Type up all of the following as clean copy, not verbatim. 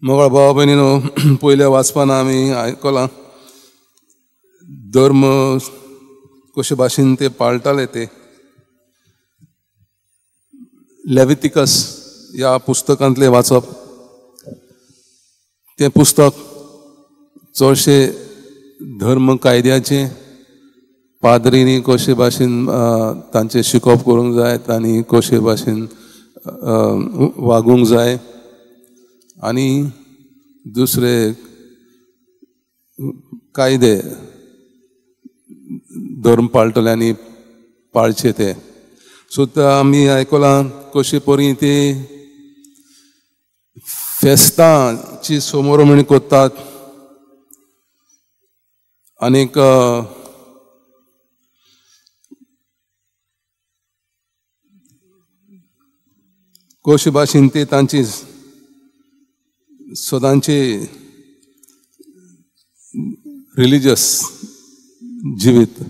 मोगाळ भाव भयणीनो, पयल्या वाचपान आमी आयकलां धर्म कशे भाशेन ते पाळटाले ते लेवितिकस ह्या पुस्तकांतलें वाचप. तें पुस्तक चडशे धर्म कायद्याचें, पाद्रींनी कशे भाशेन तांचें शिकोवप करूंक जाय आनी कशे भाशेन वागूंक जाय आनी दुसरे कायदे धर्म पाळटल्यांनी पाळचे ते. सो आमी आयकलां कशे परी ते फेस्तांची समोरमणी करतात आनीक कशे भाशेन ते तांची सदांची रिलिजियस जिवीत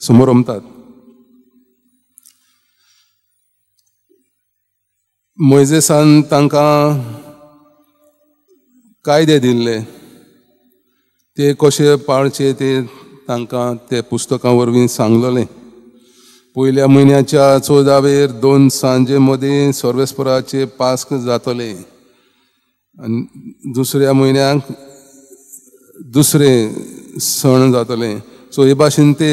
समोर रमतात. मोयजेसान तांकां कायदे दिल्ले ते कशे पाळचे ते तांकां ते पुस्तकां वरवीं सांगलेलें. पयल्या म्हयन्याच्या 14वेर 2 सांजे मदीं सर्वेस्पराचे पास्क जातले आनी दुसऱ्या म्हयन्याक दुसरें सण जातलें. सो हे भाशेन ते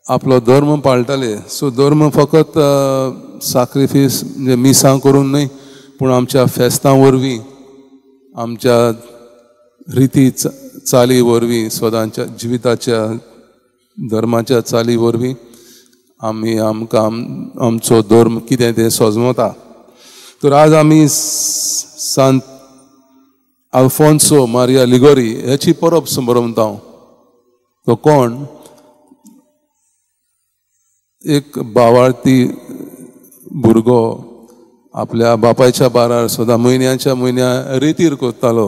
आपलो धर्म पाळटाले. सो धर्म फकत साक्रिफीस म्हणजे मिसां करून न्हय, पूण आमच्या फेस्तां वरवीं, आमच्या रिती चाली वरवीं, सदांच्या जिविताच्या धर्माच्या चाली वरवीं आमी आमकां आमचो धर्म कितें तें सजमता. तर आज आमी सांत आल्फोन्सो मारिया लिगोरी हेची परब समरमता. तो कोण? एक बावाळती भुरगो आपल्या बापायच्या बारार सदां म्हयन्याच्या म्हयन्या रेतीर करतालो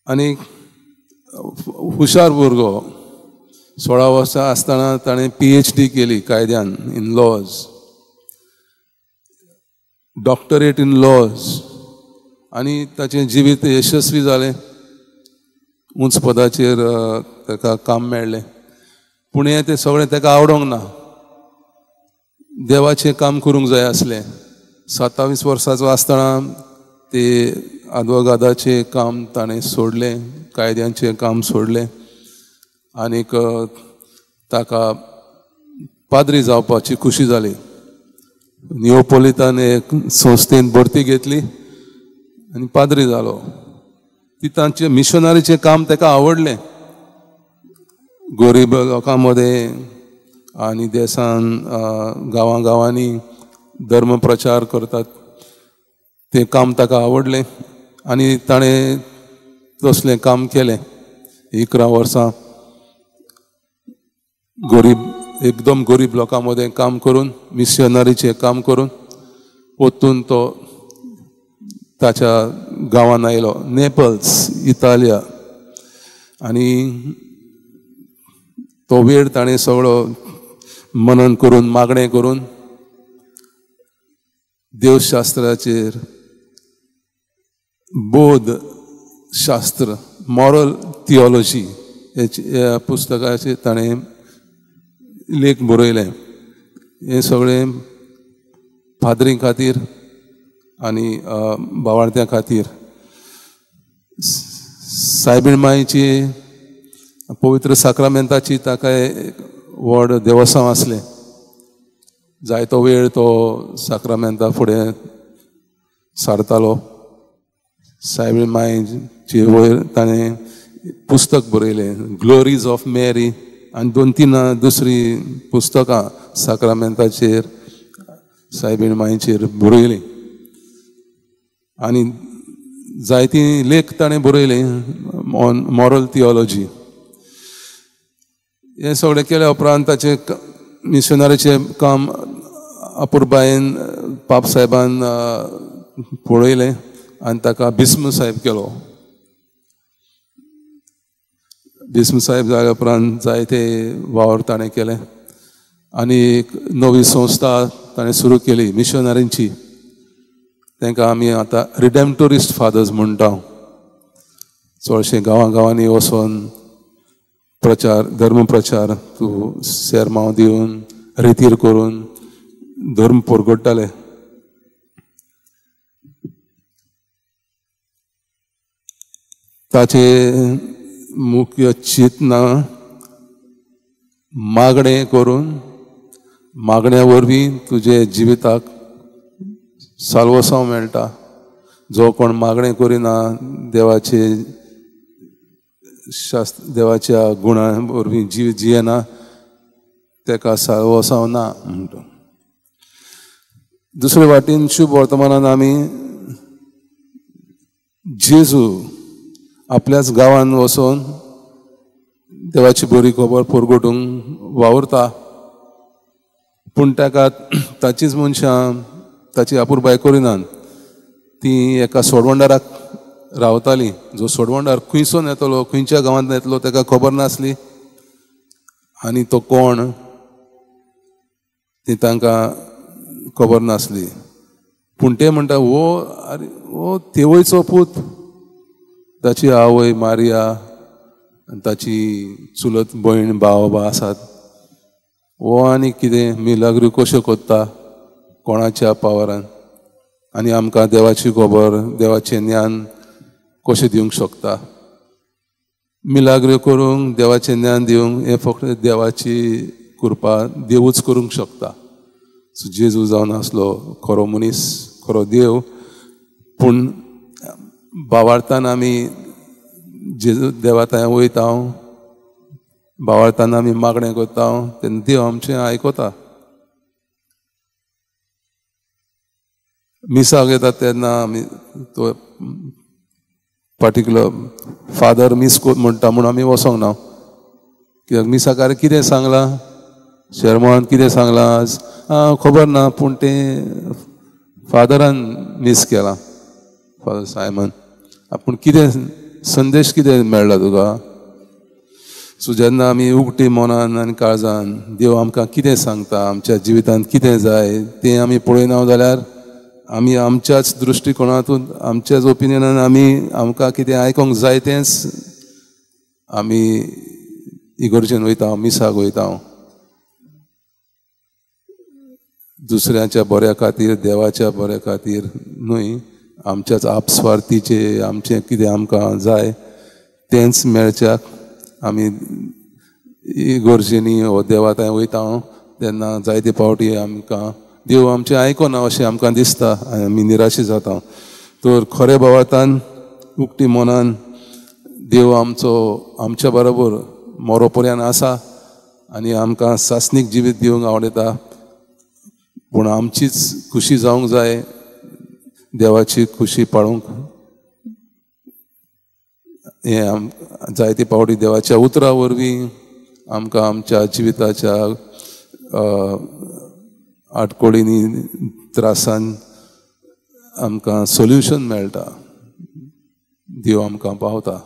आनी हुशार भुरगो. 16 वर्सां आसतना ताणें PhD केली कायद्यान, in laws, doctorate in laws, आनी ताचें जिवीत यशस्वी जालें. उंच पदाचेर ताका काम मेळ्ळें. पूण हें तें सगळें ताका आवडोंक ना. देवाचें काम करूंक जाय आसलें. 27 वर्सांचो आसतना ते आदवोगादाचें काम ताणें सोडलें, कायद्यांचें काम सोडलें आनीक ताका पाद्री जावपाची खुशी जाली. निओपोलितान एक संस्थेन भरती घेतली आनी पाद्री जालो. ती तांचें मिशनरीचें काम ताका आवडलें. गरीब लोकां मदें आनी देसान गांवां गांवांनी धर्म प्रचार करतात तें काम ताका आवडलें आनी ताणें तसलें काम केलें. 11 वर्सां गरीब, एकदम गरीब लोकां मदें काम करून, मिशनरीचें काम करून परतून तो ताच्या गांवान आयलो, नेपल्स, इतालिया. आनी तो वेळ ताणें सगळो मनन करून, मागणें करून देवशास्त्राचेर, बोध शास्त्र, मॉरल थियोलॉजी ह्या पुस्तकाचेर ताणें लेख बरयलें. हें सगळें पाद्रीं खातीर आनी बावाळत्यां खातीर. सायबीण मायची पवित्र साक्रामेंताची ताका एक व्हड देवसांव आसलें. जायतो वेळ तो साक्रामेंता फुडें सारतालो. सायबीण मायचे वयर ताणें पुस्तक बरयलें, ग्लोरीज ऑफ मॅरी, आनी 2-3 दुसरीं पुस्तकां साक्रामेंताचेर, सायबीण मायचेर बरयलीं. आनी जायतीं लेख ताणें बरयले ऑन मॉरल थियोलॉजी. हें सगळें केल्या उपरांत ताचें मिशनरीचें काम अपुरबायेन पाप साहेबान पळयलें आनी ताका भीस्म साहेब केलो. भीस्म साहेब जाल्या उपरांत जायते वावर ताणें केले आनी एक नवी संस्था ताणें सुरू केली मिशनरींची. तांकां आमी आतां रिडेम्टोरिस्ट फादर्स म्हणटा. चडशे गांवां गांवांनी वचोन प्रचार, धर्म प्रचार, तूं सेरमांव दिवन रितीर करून धर्म परगट्टाले. ताचे मुख्य चिंतना मागणें करून मागण्या वरवीं तुजे जिविताक साल्वसांव मेळटा. जो कोण मागणें करिना देवाचे शास्त्र देवाच्या गुणा वरवीं जीव जियेना तेका साल्वसांव ना म्हणटा. दुसरे वाटेन शुभ वर्तमानान आमी जेजू आपल्याच गांवान वचून देवाची बरी खबर परगटूंक वावुरता, पूण ताका ताचीच मनशां ताची अपुरबाय करिनात. ती एका सोडवंडाराक रावताली, जो सोडवंडार खंयसून येतलो, खंयच्या गांवांत येतलो ताका खबर नासली आनी तो कोण ती तांकां खबर नासली. पूण ते म्हणटा हो आरे हो तेवयचो पूत, ताची आवय मारिया आनी ताची चुलत भयण भाव आसात, हो आनी कितें मिलाग्री कश्यो कोत्ता कोणाच्या पावरान आनी आमकां देवाची खबर देवाचें ज्ञान कशें दिवंक शकता. मिलाग्री करूंक देवाचें ज्ञान दिवंक हें फक्त देवाची कृपा, देवूच करूंक शकता. सो जेजू जावन आसलो खरो मनीस, खरो देव, पूण भावार्थान आमी जेजू देवा थंय वयता, भावार्थान आमी मागणें करता तेन्ना देव आमचें आयकता. मिसाक येता तेन्ना आमी तो पार्टिकुलर फादर मीस म्हणटा म्हूण आमी वचोंक ना, कित्याक मिसाकार कितें सांगलां, शेरमान कितें सांगलां आज खबर ना, पूण तें फादरान मीस केलां, फादर सायमन. पूण कितें संदेश कितें मेळ्ळा तुका? सो जेन्ना आमी उगटी मनान आनी काळजान देव आमकां कितें सांगता, आमच्या जिवितांत कितें जाय तें आमी पळयना जाल्यार आमी आमच्याच दृश्टिकोणातून आमच्याच ओपिनियनान आमी आमकां कितें आयकोंक जाय तेंच आमी इगर्जेन वयता, मिसाक वयता. दुसऱ्यांच्या बऱ्या खातीर, देवाच्या बऱ्या खातीर न्हय, आमच्याच आपस्वार्थीचे आमचें कितें आमकां जाय तेंच मेळच्याक आमी इगर्जेनी वो देवा थंय वयता तेन्ना जायते फावटी आमकां देव आमचें आयकना अशें आमकां दिसता आनी आमी निराशी जाता. तर खऱ्या भावार्थान उक्ती मनान देव आमचो आमच्या बरोबर मोरो पर्यंत आसा आनी आमकां सासणीक जिवीत दिवंक आवडटा, पूण आमचीच खुशी जावंक जाय देवाची खुशी पाळूंक. हें जायते फावटी देवाच्या उतरा वरवीं आमकां आमच्या जिविताच्या आडकोळींनी त्रासान आमकां सोल्युशन मेळटा, देव आमकां पावता.